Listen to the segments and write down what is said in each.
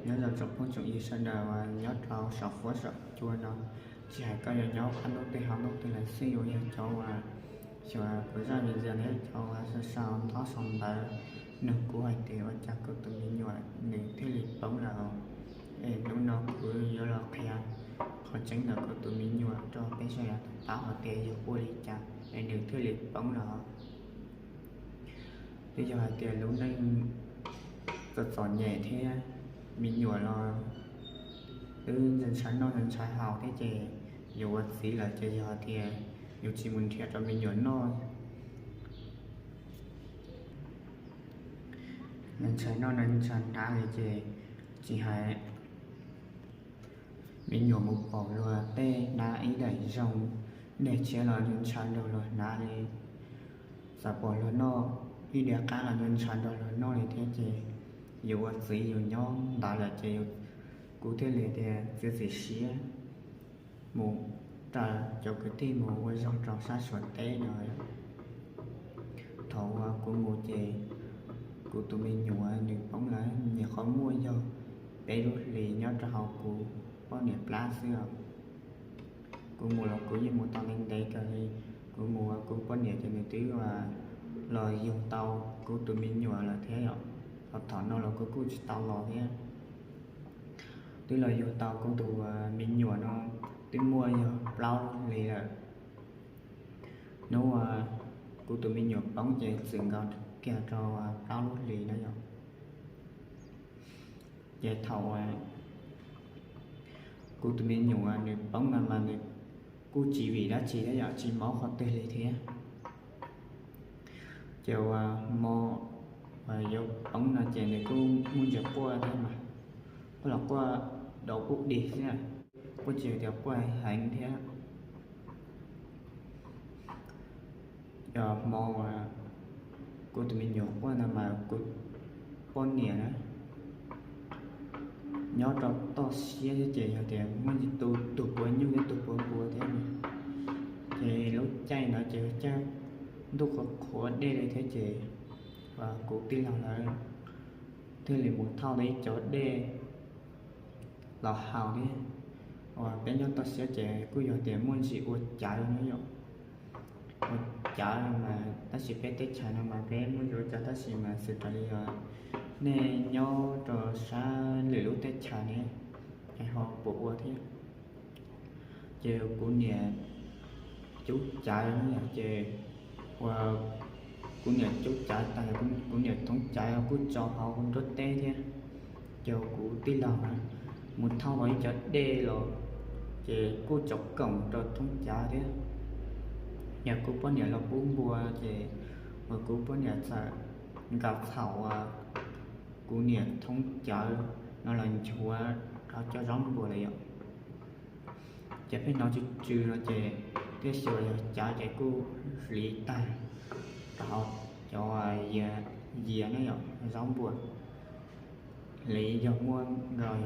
Nyob zoo tsoom phooj tsoom ywg sawv daws uas nyob rau saum fuab saum cua no, tsis hais koj yuav nyob qab ntuj twg hauv ntuj twg los xij, uas yog cov uas xyuas kuv zaj video thiab cov uas sau sau ntaub sau ntawv nug kuv hais tias ua cas kuv tus me nyuam nws thiaj li poob lawm. Es hnub no kuv yuav los qhia qhov tseeb ntawm kuv tus me nyuam rau peb sawv daws tau paub hais tias yog ua li cas es nws thiaj li poob lawm. Twb yog hais tias lub neej txom txom nyem thiab me nyuam los twb ntshai noj ntshai haus thiab ces yus ua txiv lawm ces yog tias yus tsis mus nrhiav rau me nyuam noj, ntshai noj ntshai hnav li ces tsis hais me nyuam mus pom luag tej hnav ib daim zoo, daim tshiab los nws ntshaw nrog luag hnav li, txawm pom luag noj ib diav qab los nws ntshaw nrog luag noj li thiab ces yus ua txiv yus nyob ntawd lawm ces kuv thiaj li tias txiav txim siab mus raws cov kwv tij mus ua zog rau sab Suav teb no. Thaum uas kuv mus ces kuv tus me nyuam nws poob lawm, nyuam qhuav muaj yog peb lub hlis nyob rau hauv kuv poj niam plab xwb os. Kuv mus los kuv yeej mus tau ntev ntev kawg li. Kuv mus kuv poj niam ces nws twb los yug tau kuv tus me nyuam lawm thiab yom. Ho thaum no los kuv kuj tsis tau los thiab. Twb los yug tau kuv tus me nyuam no twb muaj yog plaub lub hlis lawm. Hnub uas kuv tus me nyuam poob ces txwm nkaus kiag rau plaub lub hlis na yom. Ces thaum kuv tus me nyuam nws poob no mas nws kuj tsis vim dab tsi thiab yom, tsis mob qhov twg li thiab. Ces uas hmo uas yuav poob no ces nws kuj muaj ntsis quaj thiab mas, quaj los quaj dau pub dig xwb, kuj tsis tias quaj heev thiab. Yog hmo uas kuv tus me nyuam quaj ntawd mas kuv poj niam na nyob rau toj siab thiab ces yog tias muaj ntsis tus puav nyuj thiab tus puav npua thiab. Ces lub caij ntawd ces caij ntuj qhuav qhuav dej li thiab ces kuv tij laug lawv thiaj li mus thauj tau ib cov dej los haus thiab. Uas peb nyob toj siab ces kuj yog tias muaj ntsis ua cawv no yom. Ua cawv no mas tab sis peb teb chaws no mas peb muaj ntsis ua cawv tab sis mas xws raws li nej nyob rau sab lwm lub teb chaws ne es ho puas ua thiab. Ces kuv niam cub cawv no ces uas kuv niam cub cawv tas, kuv niam thoob cawv kuj tso hauv nruab teb thiab. Ces kuv tij laug mus thauj tau ib cov dej los ces kuj tso koom rau thoob cawv thiab. Yog kuv poj niam los pub npua ces uas kuv poj niam txawm nqa txhaum uas kuv niam thoob cawv no los nchuav rau cov zaub npua lawm yom. Ces pheej hnov tsw tsw no ces thiaj xyuas yog cawv ces kuj hliv tag rau hauv cov yias ne yom, zaub npua. Hliv yog muaj nkaus,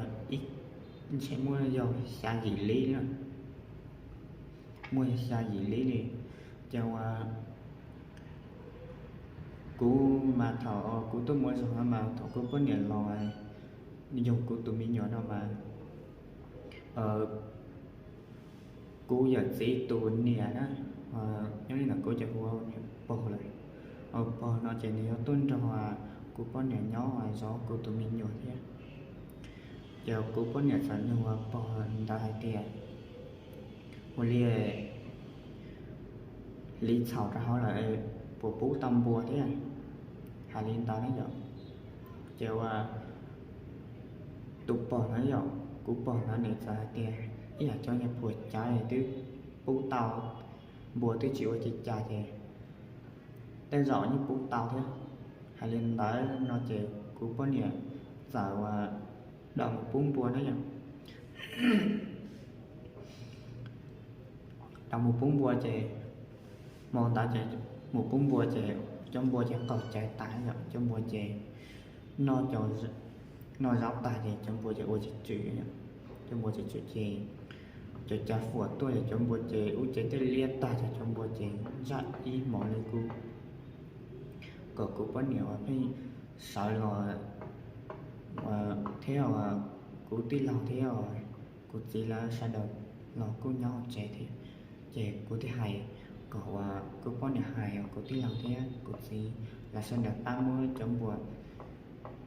ntshe muaj yog xya yim lib na, muaj yog xya yim lib li. Ces uas kuv mas thaum kuv tuaj mus ua zog no mas thaum kuv poj niam los yug kuv tus me nyuam no mas kuv yawm txiv tus niam na, nyob li ntawm kuv ces hu ua niam pog lawm. Ua pog no ces nws yog tuaj nrog kuv poj niam nyob zov kuv tus me nyuam thiab. Ces kuv poj niam txawm nug ua pog ntawd hais tias, ua li hliv txhaum rau hauv lawm puas pub tau npua thiab? Hais li ntawd na yom. Ces ua tus pog ntawd yom, kuv pog ntawd nws txawm hais tias ib yam cov nyuag phuam cawv twb pub tau, npua twb tsis ua cas ces tej zaum yeej pub tau thiab. Hais li ntawd no ces kuv poj niam txawm ua daus mus pub npua na yom. Daus mus pub npua ces hmo ntawd ces mus pub npua ces cov npua ces qaug cawv tas yom, cov npua ces noj, noj zaub tag ces cov npua ces ua tsw tsw, cov npua tsw tsw ces cov cawv fuam tuaj ces cov npua ces ub ces tej liab tag ces cov npua ces ntsaj ib hmos li kuv, kom kuv poj niam uas pheej sawv los thiab kuv tij laug thiab kuv txiv lawv sawv daws los kuj nyob hauv tsev thiab. Ces kuv thiaj hais kom kuv poj niam hais kuv tij laug thiab kuv txiv lawv sawv daws pab muab cov npua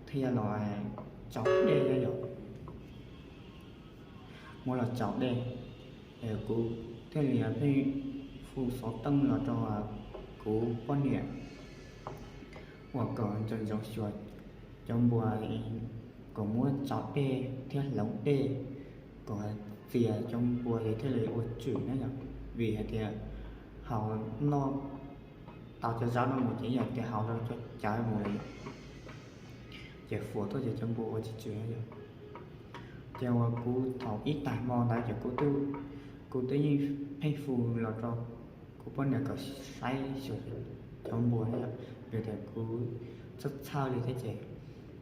thiaj los tso dej na yom, muab los tso dej. Kuv thiaj li pheej hu xov tooj los rau kuv poj niam uas kom ntsoov ntsoov xyuas cov npua, kom muab tso dej thiab hloov dej, kom txias cov npua es thiaj li ua tswm na yom. Vim hais tias haus noj tau cov zaub no mus ces yog tias haus rau cov cawv mus lawm ces fuam tuaj ces cov npua ua tsis tswm na yom. Ces uas kuv thaum ib tag hmo ntawd ces kuv twb yeej pheej hu los rau kuv poj niam kom saib xyuas cov npua na yom, vim tias kuv txhawj txhawj li thiab ces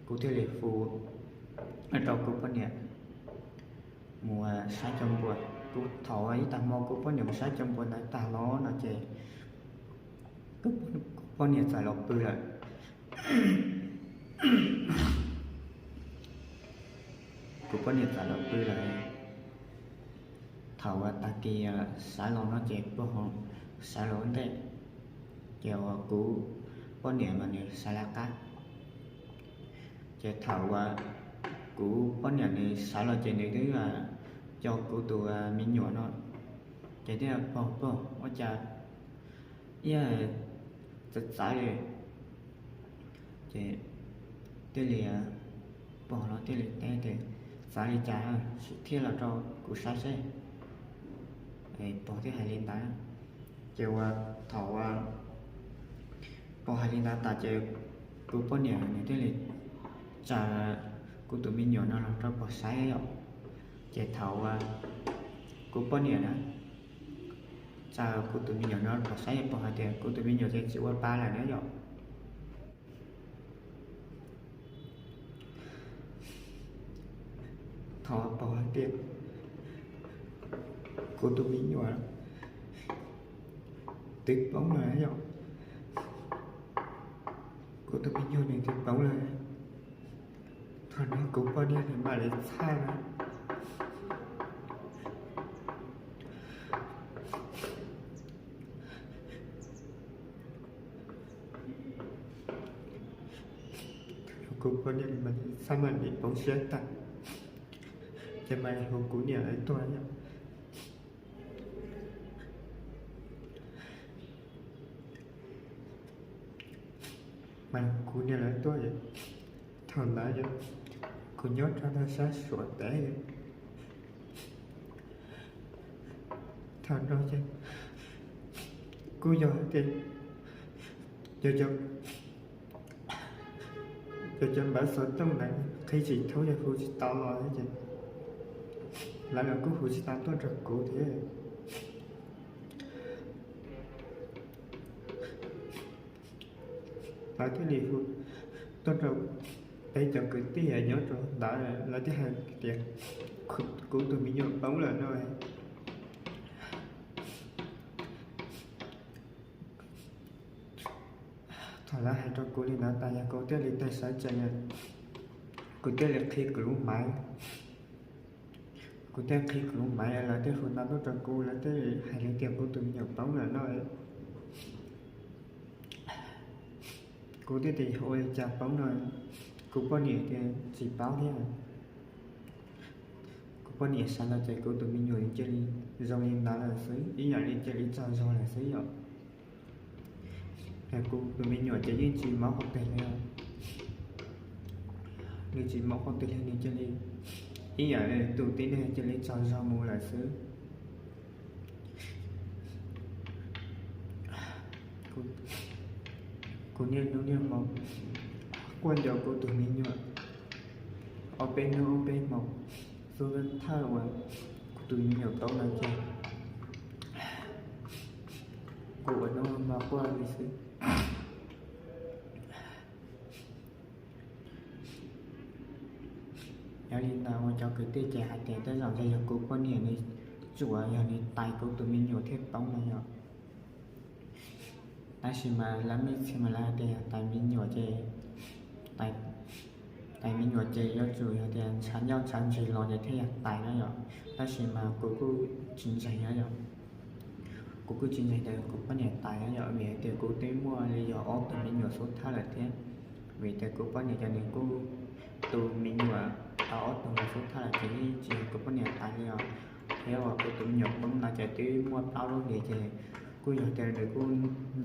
kuv thiaj li hu rau kuv poj niam mus saib cov npua. Kuv thaum ib tag hmo kuv poj niam mus saib cov npua ntawd tag los no ces kuv poj niam txawm los pw lawm. Kuv poj niam txawm los pw lawm. Thaum uas tag kis sawv los no ces pog sawv los ua ntej, ces uas kuv poj niam mas nws sawv lawv qab. Ces thaum uas kuv poj niam nws sawv los ces nws twb coj kuv tus me nyuam no, ces thiaj pog, pog ua cas ib txawv txawv li. Ces thiaj li pog los thiaj li teb tias, txawv li cas thiaj los rau kuv saib seb. Pog thiaj hais li ntawd. Ces uas thaum uas pog hais li ntawd tas ces kuv poj niam nws thiaj li tsa kuv tus me nyuam no los rau pog saib yom. Ces thaum uas kuv poj niam na tsa kuv tus me nyuam no pog saib, pog hais tias kuv tus me nyuam ces tsis ua pa lawm na yom. Thaum pog hais tias kuv tus me nyuam twb poob lawm yom, kuv tus me nyuam nws twb poob lawm, thaum no kuv poj niam nws mam li txhawj na. Kuv poj niam mas txhawj mam li poob siab tag, ces mam li hu kuv niam lawv tuaj yom. Mas kuv niam lawv tuaj, thaum ntawd kuv nyob rau sab Suav teb. Thaum no ces kuj yog hais tias cov, cov npawb xov tooj ntawd qhib tsis thoob, yog hu tsis tau los ces lawv los kuj hu tsis tau tuaj rau kuv thiab. Lawv thiaj li hu tuaj rau peb cov kwv tij nyob rau ntawd, lawv thiaj hais tias kuv tus me nyuam poob lawm no. Thaum lawv hais rau kuv li ntawd tas yog kuv thiaj li tag sawv tsees, kuv thiaj li qhib kuv lub maiv. Kuv thiaj qhib kuv lub maiv, lawv thiaj hu tau tuaj rau kuv, lawv thiaj hais li tias kuv tus me nyuam poob lawm no. Kuv thiaj tias yog ua li cas poob no, kuv poj niam tias tsis paub thiab. Kuv poj niam sawv los ces kuv tus me nyuam cia li zoo li ntawd lawm xwb, ib yam li cia li tsaug zog lawm xwb yom. Kuv tus me nyuam ces yeej tsis mob qhov twg li, nws tsis mob qhov twg li, nws cia li ib yam li tus tib neeg cia li tsaug zog mus lawm xwb. Kuv niaj hnub niaj hmo quaj nco kuv tus me nyuam, ob peb hnub ob peb hmo, xub thawj uas kuv tus me nyuam poob no ces kuv ua hnub hmo quaj li xwb. Yog li ntawd uas cov kwv tij ces hais tias tej zaum ntshe yog kuv poj niam nws tsuas yog nws tais kuv tus me nyuam thiaj poob no yom. Tab sis mas lawv mej txhia mas lawv hais tias yog tais me nyuam ces tais Tais me nyuam ces yuav tsum yog tias ntshav ncauj ntshav ntseg los ces thiaj yog tais na yom. Tab sis mas kuv kuj tsis ntseeg na yom. Kuv kuj tsis ntseeg tias kuv poj niam tais na yom, vim hais tias kuv twb muaj li yog ob tug me nyuam xub thawj lawm thiab. Vim tias kuv poj niam ces nws kuj tu me nyuam tau ob tug los xub thawj lawm ces yeej tsis yog kuv poj niam tais li os. Thiab uas kuv tus me nyuam poob no ces twb muaj plaub lub hlis ces kuj yog tias nws kuj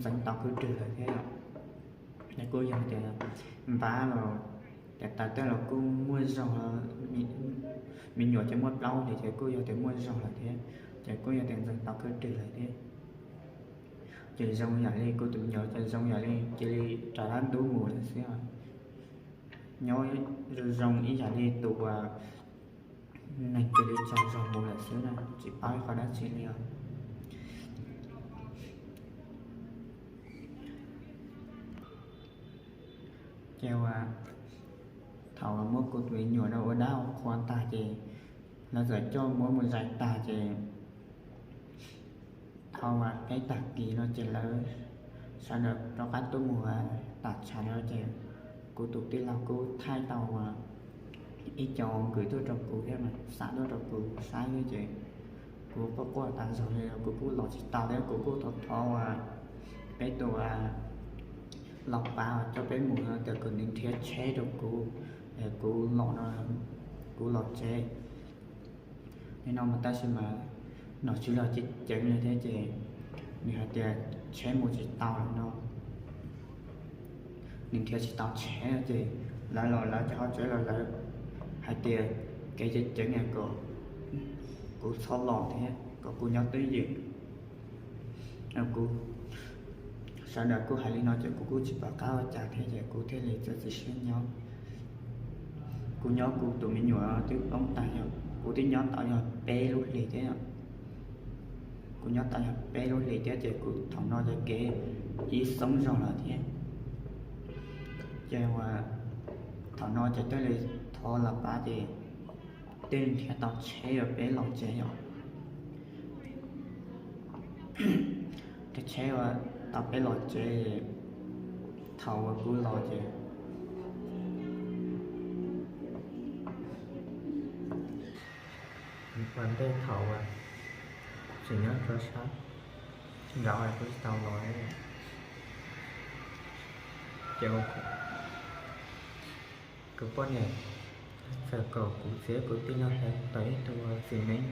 ntxeev tau khwb rwg lawm thiab yom. Nws kuj yog tias npab los tias tas tej los kuj muaj zog, me nyuam ces muaj plaub hlis ces kuj yog tias muaj zog lawm thiab, ces kuj yog tias ntxeev tau khwb rwg lawm thiab. Ces zoo yam li kuv tus me nyuam ces zoo yam li cia li rov qab ntub mus lawm xwb. Nyob zoo zoo ib yam li tus uas neeg cia li tsaug zog mus lawm xwb na, tsis paub ib qho dab tsi li os. Ces uas thaum uas muab kuv tus me nyuam no ua dab ua qhua tag ces lawv txawm coj muab mus zais tag ces thaum uas peb tag kis no ces lawv sawv daws rov qab tuaj mus tas tshav no ces kuv tus tij laug kuj thaij tau uas ib co nkws tuaj rau kuv thiab mas xa tuaj rau kuv saib thiab ces kuv quaj quaj tas zog li, kuv kuj los tsis tau thiab kuv kuj thov thov uas peb tus uas los pav coj peb mus no tias kom nws nrhiav tsheb rau kuv, kuv los no, kuv los tsev li no mas tab sis mas nom tswv los ceev ceev li thiab ces nws hais tias tsheb mus tsis tau lawm no, nws nrhiav tsis tau tsheb ces lawv los lawv cov hauv tsev los lawv hais tias kev ceev ceev kom kuv txhob los thiab kom kuv nyob twj ywm. Kuv, sawv daws kuj hais li no ces kuv kuj tsis pom qab ua cas thiab ces kuv thiaj li txiav txim siab nyob. Kuv nyob kuv tus me nyuam twb poob tag yog kuv twb nyob tau yog peb lub hlis thiab. Kuv nyob tau yog peb lub hlis thiab ces kuv thaum no ces kev ib xoob zog lawm thiab. Ces uas thaum no ces thiaj li thov los pav ces thiaj li nrhiav tau tsheb uas peb los tsev yom. Cov tsheb uas tau peb los tsev, thaum uas kuv los ces ua ntej thaum uas tseem nyob rau sab nraud kuv tsis tau los ces kuv poj niam txawm kom kuv txiv kuv tij laug hais tau ib tug txiv neeb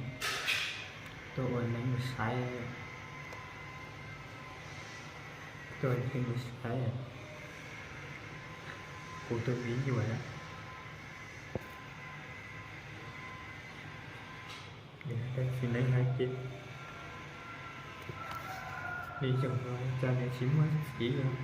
tuaj ua neeb mus saib, tuaj ua neeb mus saib kuv tus me nyuam. Txiv neeb hais tias, nws yog no cas nws tsis muaj txiv os.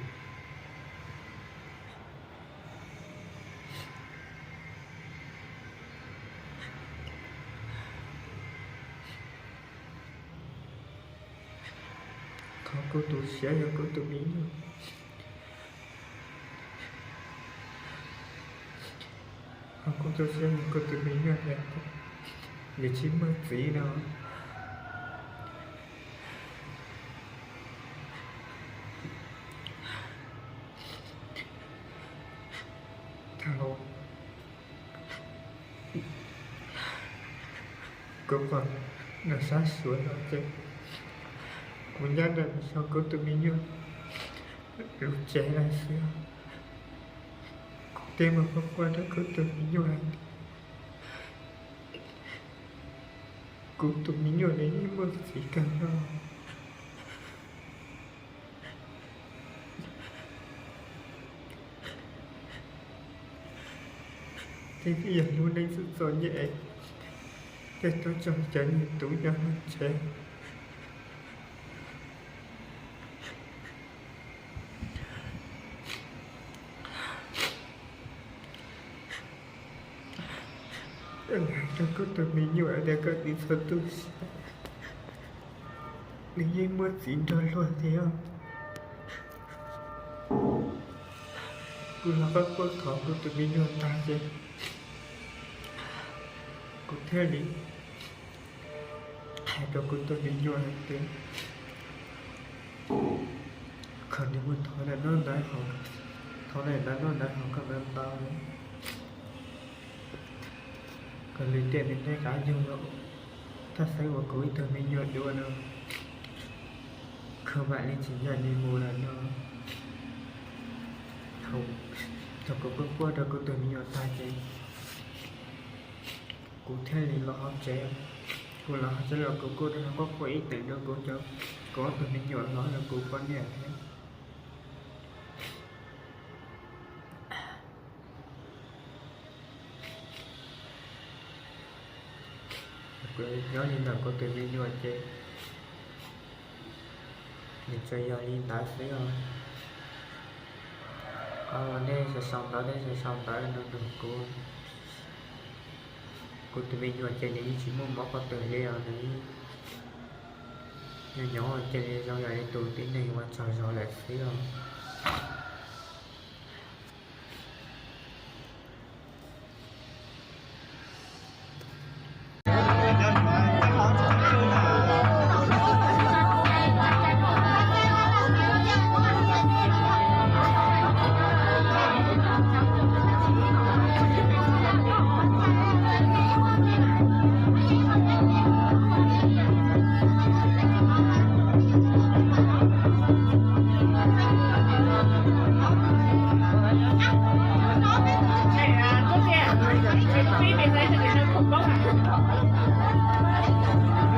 Qhov kuv tu siab yog kuv tus me nyuam. Qhov kuv tu siab yog kuv tus me nyuam, nws tsis muaj txiv no. Thaum kuv pom nws sab Suav no ces kuv nyob ntawm no so kuv tus me nyuam lub tsev lawm xwb. Kuv thiaj mus quaj quaj rau kuv tus me nyuam hais tias, kuv tus me nyuam nws yeej muaj txiv kawg no. Thiab twb yog lub neej txom txom nyem, tej tub rog cov niag tub nyob hauv tsev. Rau kuv tus me nyuam tias koj tsis txhob tu siab, nws yeej muaj txiv nrog luag thiab. Kuv los quaj quaj thov kuv tus me nyuam tag ces kuv thiaj li hais rau kuv tus me nyuam hais tias, kom nws mus thov daim noj daim haus, thov daim noj daim haus kom ntau ntau. Kuv lwm tiam nws tej qab yug los, thaj xeeb uas kuv ib tug me nyuam dua no, kuv mam li tsis nco nws mus lawm no. Thaum kuv quaj quaj rau kuv tus me nyuam tag ces kuv thiaj li los hauv tsev. Kuv los hauv tsev los kuv kuj rau quaj quaj ib teg rau kuv cov, kuv ob tug me nyuam hlob los kuv poj niam thiab. Kuv nyob li ntawm kuv tus me nyuam ces nws tsuas yog li ntawd xwb os. Koj ua nej sau sau ntawv, nej sau sau ntawv no nug kuv. Kuv tus me nyuam ces nws yeej tsis muaj mob qhov twg li os, nws nyob nyob cia li zoo yam li tus tib neeg uas tsaug zog lawm xwb os.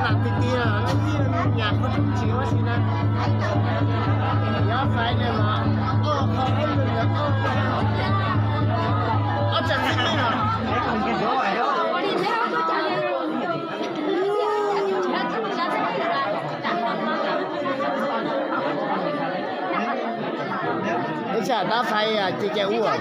Lam ti ti los leej twg nyam qhov tsoom txiv ua si na. Yuav fais nws los, ua qhov ib lwm los, ob tseem xwb los. Ib tsam tab fais ces ces ua.